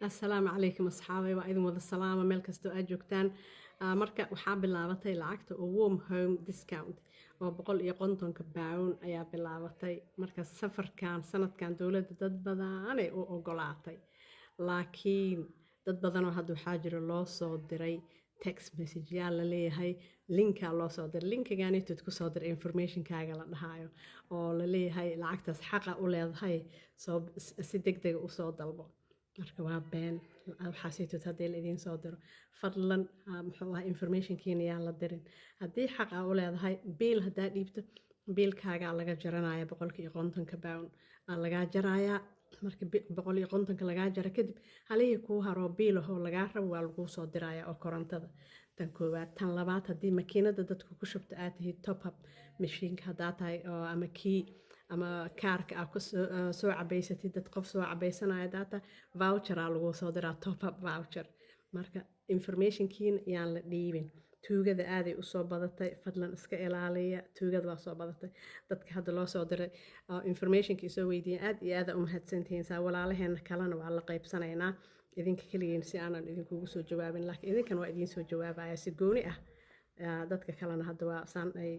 Assalaamu calaykum asxaabay, waa idin wada salaama meel kastoo aad joogtaan. Marka waxaa bilaabatay lacagta oo Warm Home Discount oo £150 ayaa bilaabatay. Marka safarkan, sanadkan, dowladda dad badanay u ogolaatay, laakiin dad badanoo hadda waxaa jira loo soo diray text message yaa la leeyahay, linkaa loo soo diray, linkaganitood kusoo diray informationkaaga la dhahaayo oo la leeyahay lacagtaas xaqa u leedahay, soo si deg dega usoo dalbo. Marka waa been waxaasitood. Haddii la idiin soo diro, fadlan, muxuu ahaa, informationkiina yaan la dirin. Haddii xaq aa u leedahay, biil haddaa dhiibto, biilkaagaa laga jaranaya. £150 aa lagaa jarayaa. Marka 150-ka lagaa jara kadib, halihii kuu haroo biil ahoo lagaa rabo waa laguu soo diraya oo korontada. Tan koowaad. Tan labaad, haddii makiinada dadku ku shubto aad tahay, top up mashiinka haddaa tahay oo ama kii ama kaarka aa kusoo cabaysatid, dad qof soo cabaysanaya data voucher aa laguu soo diraa, top up voucher. Marka informationkiina yaan la dhiibin. Tuugada aaday usoo badatay, fadlan iska ilaaliya. Tuugada waa soo badatay. Dadka hadda loo soo diray informationka isoo weydiiyeen, aad iyo aada u mahadsantihiin. Saa walaalaheena kalena waa la qaybsanaynaa. Idinka keligiin si aanan idinkugu soo jawaabin, laakiin idinkan waa idiin soo jawaabaya si gooni ah. Dadka kalena hadda waa saan ay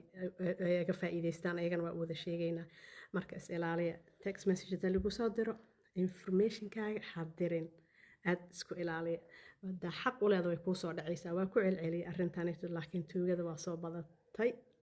aga faa'iidaystaan, ayagana waa u wada sheegaynaa. Marka is ilaaliya. Text message hadda lagu soo diro, informationkaaga ha dirin, aad isku ilaaliya. Hadaa xaq u leeda, way kuu soo dhacaysaa. Waa ku celceliyay arrintanito, laakiin tuugada waa soo badatay.